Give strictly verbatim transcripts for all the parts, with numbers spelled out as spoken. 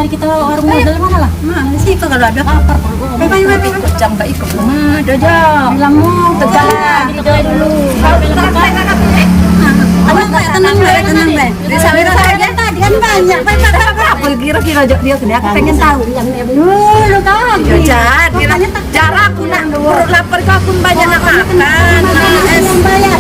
Kita warung modal mana lah? Mana sih kok kalau ada? Lapar perut gua. Ayo, ayo, ayo, ayo. Jam baik kok. Mana ada aja. Bilang mau tegal. Kita dulu. Tenang, Mbak, tenang, Mbak, tenang, Mbak. Di sana tadi kan banyak, Mbak, Mbak, Mbak. Apa kira-kira, Jok, dia kena? Aku pengen tahu. Dulu kan. Ya, Jok, dia Makanya tak Jar aku nak perut lapar kau pun banyak nak makan. Nah, es. Bayar.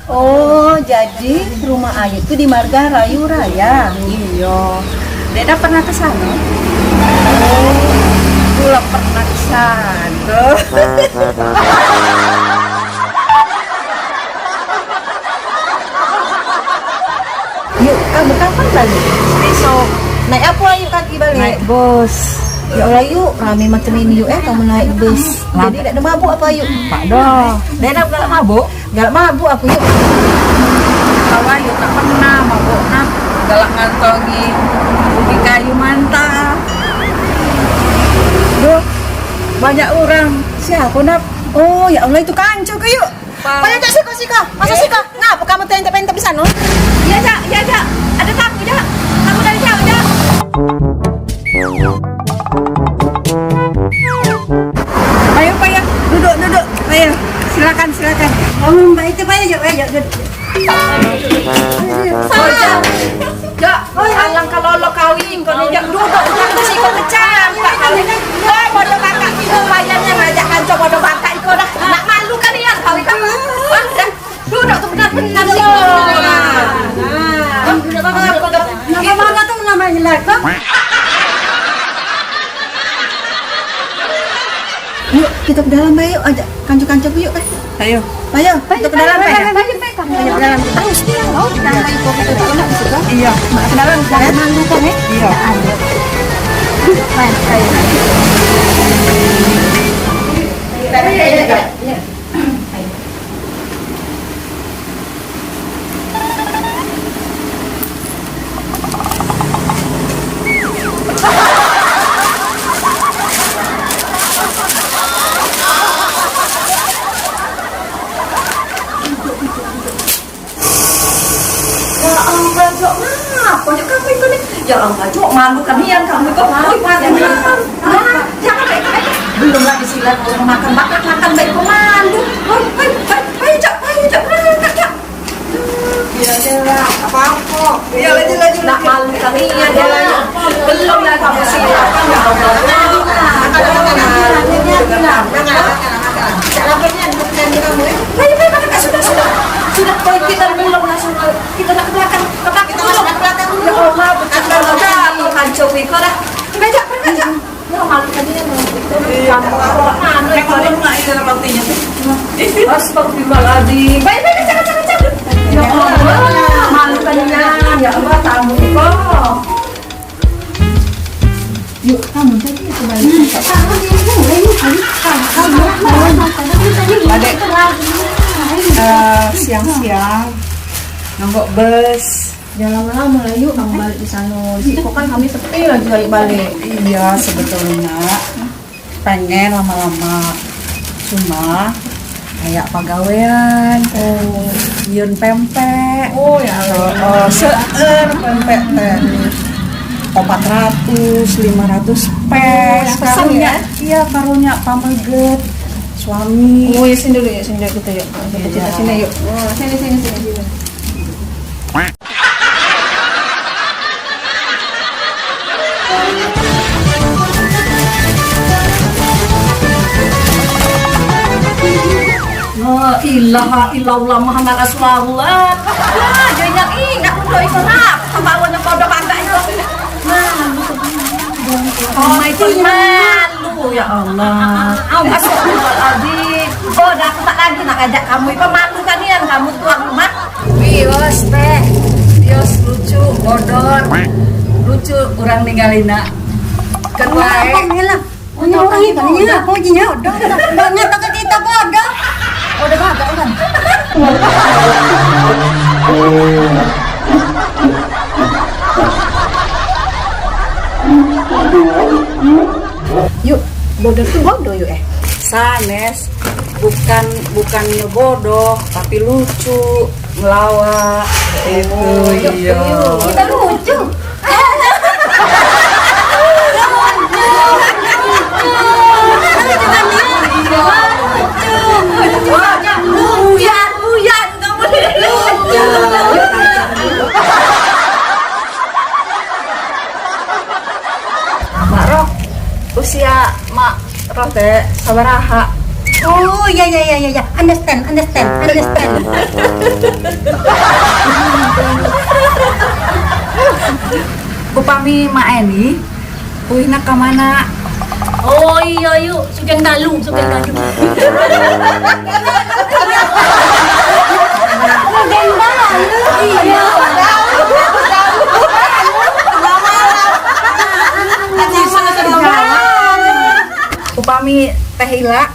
Oh, jadi rumah Ayu tuh di Marga Rayu Raya. Iyo. Deda pernah ke sana? Oh, pula pernah ke sana. Yuk, kamu kapan balik? Besok. Naik apa, Yuk, kaki balik? Naik bus. Ya Allah, Yuk, rame macam ini, Yuk, eh, kamu naik bus. Jadi, tak ada mabuk apa, Yuk? Tak ada. Dena galak mabuk? Galak mabuk aku, Yuk. Kalau Yuk tak pernah mabuk, nah. Galak ngantongi ubi kayu mantap. Duh, banyak orang. Siapa, Nap? Oh, ya Allah, itu kanco ke, Yuk. Payah, Jak, siko, siko. Masuk siko. Ngapa kamu tentep-tentep di sana? Iya, Jak. Iya, Jak. Ada tamu, Jak. Tamu dari jauh, Jak. Ayo, payah. Duduk, duduk. Ayo. Silakan, silakan. Kamu Mbak itu payah, Jak. Ayo, Jak, duduk. Ayo, Jak. Jak, alangkah lolo kawin kau ni, Jak. Duduk, duduk, siko pecah, tak kawin. Wah, bodoh kakak, siko bayarnya ngajak kanco bodoh kakak iko dah. Nak malu kan, Ian, kawin kan? Wah, dah. Duduk tu benar-benar siko. Nah, nah. Duduk, duduk, duduk. Nama mana tu nama jelek tu? Yuk, kita ke dalam, ayo. Ajak kanco-kanco yuk, kan? Ayo. Ayo, kita ke dalam, ayo. Ayo, ayo, ayo, ayo. Ayo ke dalam. Terus dia, oh, kita lagi kok kita tak nak juga. Iya. Mak ke dalam, jangan malu kan, eh? Iya. Ayo. Ayo, ayo. Ya Allah, Jok, ngapa, Jok, kamu itu nih? Ya Allah, Jok, malu kan Ian kamu itu. Oi, malu. Ah, jangan, eh, eh, belum lagi silat orang makan, makan, makan baik pemalu. Oi, oi, oi, oi, Jok, oi, Jok, berangkat, Jok. Iya, iya, apa-apa. Iya, lagi, lagi, nak lagi. Malu kan Ian, dia lagi. Belum lagi silat, ya Allah. Ayo, ayo, ayo, ayo, sudah, sudah. Sudah, oi, kita belum langsung. Kita nak ke belakang, ke belakang dulu. Ke belakang dulu. Ya Allah, betul. Ada, ada, ada. Hancur, Wiko, dah. Ke meja, ke meja. Ya, malu kan dia, malu. Iya. Kamu, anu, memang lemak itu rotinya tuh. Astagfirullahaladzim. Baik, baik, kencang, kencang, kencang. Ya Allah, malu kan dia. Ya Allah, tamu, Wiko. Yuk, kamu tadi aku balik. Adek, eh, siang-siang nganggok bus. Jangan lama-lama lah, yuk, kamu balik di sana. Situ kan kami sepi lagi balik-balik. Iya, sebetulnya pengen lama-lama. Cuma kayak pagawean, oh, nyun pempek. Oh, ya Allah. Heeh, seueur pempek teh. Empat ratus, lima ratus pek. Oh, yang pesen, karunya, ya? Iya, karunya pameget suami. Oh, ya, sini dulu, ya, sini dulu kita, yuk. Kita, kita sini, yuk. Oh, sini, sini, sini, sini. La ilaha illallah Muhammad Rasulullah. Wah, dia ingat, ingat untuk itu, nak. Sama awalnya kau udah bangga itu. Nah, oh, itu malu, ya Allah. Astagfirullahaladzim. Oh, dah aku tak lagi nak ngajak kamu. Itu malu kan, Ian, kamu tuan rumah. Wios, teh. Lucu, bodor, lucu orang ninggalin nak. Kan baik. Punya orang itu, punya, punya, udah, udah, udah, kita bodoh. Udah kagak kan? Yuk, bodoh tuh bodoh yuk eh. Sanes, bukan, bukannya bodoh, tapi lucu, ngelawak. Itu oh, yuk, iya. Yuk. Kita lucu. Uyan, uyan, kamu lucu. Mak Roh, usia Mak Roh te sabaraha? Oh, ya, ya, ya, ya, ya. Understand, understand, understand. Upami Mak Eni, uihna ke mana? Oh, iya, yuk. Sugeng dalu, sugeng dalu. Sugeng dalu, iya. Upami Teh Ila,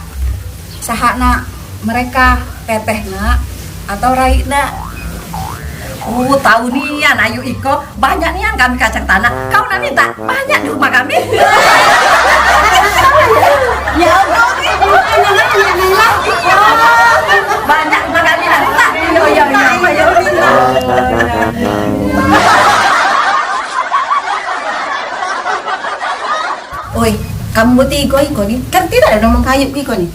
sahak nak mereka teteh nak atau rai nak? Oh, tahu nian, ayu iko. Banyak nian kami kacang tanah. Kau nak minta banyak di rumah kami. Ya Allah, banyak rumah kami nak minta. Yo, yo, yo, yo, yo. Oi, kamu bertiga iko ni, kan tidak ada orang kayu iko ni.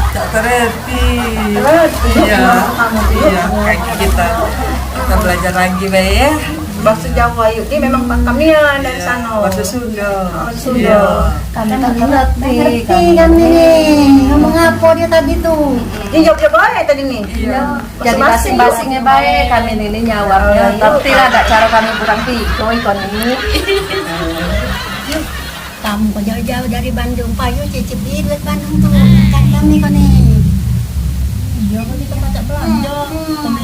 Tak tereti. Tereti. Iya. Iya, kayak kita, kita belajar lagi bae ya. Bahasa Jawa yuk, dia memang kamian dari sana. Bahasa Sunda. Bahasa Sunda. Iya. Kami tak ngerti. Ngerti kami ni. Ngomong apa dia tadi tu? Dia jawab dia baik tadi ni. Iya. Jadi masing-masing ya baik kami ni, ni nyawabnya. Tapi lah ada cara kami kurang tiga ikon ini. Kamu kau jauh-jauh dari Bandung, payu cicip di duit Bandung tu. Kan kami kau ni. Iya, kami tempat tak belanja. Hmm. Kami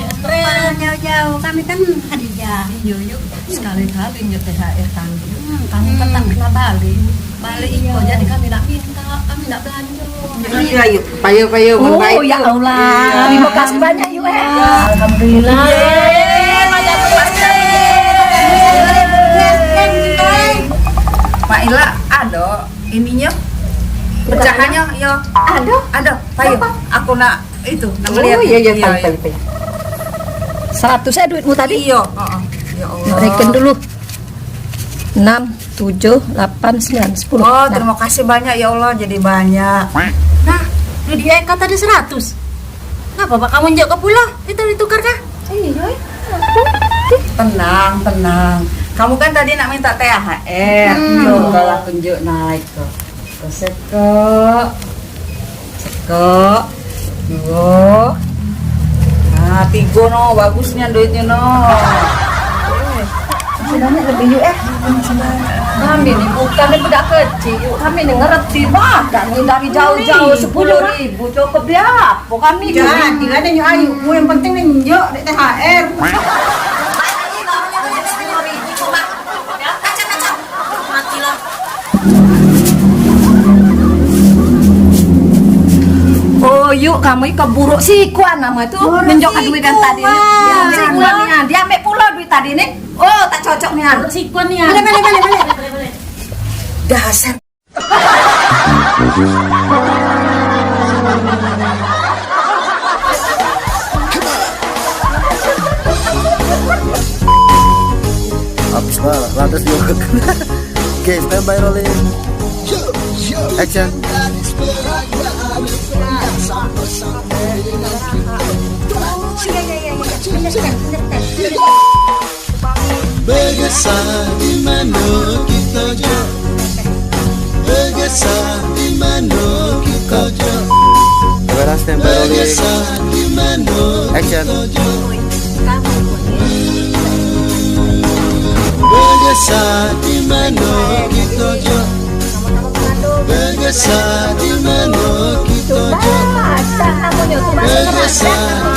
jauh-jauh, kami kan ada ya. Iya, yuk. Sekali-kali nyo T H R kami. Hmm. Kami kan tak pernah balik. Balik iko, jadi kami nak minta, kami nak belanja. Ayo, ayo. Payo, payo, mun baik. Oh, ya Allah. Iya. Terima kasih banyak, yuk, eh. Alhamdulillah. Yeay, banyak terpaksa. Mak Ila, ada ininya? Pecahannya, ya. Ada. Ada, payo. Apa? Aku nak itu, nak melihat. Oh, iya, iya, iya, payo, payo, payo. Seratus ya duitmu tadi? Iya, heeh. Ya Allah. Reken dulu. Enam, tujuh, delapan, sembilan, sepuluh. Oh, nah. Terima kasih banyak ya Allah, jadi banyak. Nah, di dia kata ada seratus. Ngapa, Pak, kamu njok ke pula? Itu ditukar kah? Iya, eh. Tenang, tenang. Kamu kan tadi nak minta T H R. Hmm. Tuh, kalau aku njok naik tuh. Sekok. Sekok. Duo. Nah, tigo no, bagus nian duitnyo no. Masih banyak lebih yuk eh. Kami ni bukan ni budak kecil yuk. Kami ni ngerti bah. Dak ni dari jauh-jauh sepuluh ribu cukup dia. Apa kami ni? Jadi ada nyuk ayu. Yang penting ni nyuk dek T H R. Oh, yuk, kamu iko buruk sikuan nama tu. Buruk menjok ke duit dan tadi ni. Sikuan. Sikuan ni, dia ambil pula duit tadi ni. Oh, tak cocok ni. Buruk sikuan ni. Balik, balik, balik, balik. Dasar. Habis lah, lantas juga. Oke, standby rolling. Action. Begesah di mano kito jo. Begesah di mano kito jo. Kamera standby rolling. Begesah di mano kito jo. Action. Begesah di mano kito jo. Begesah di mano kito jo. Begesah di mano kito jo. Rasa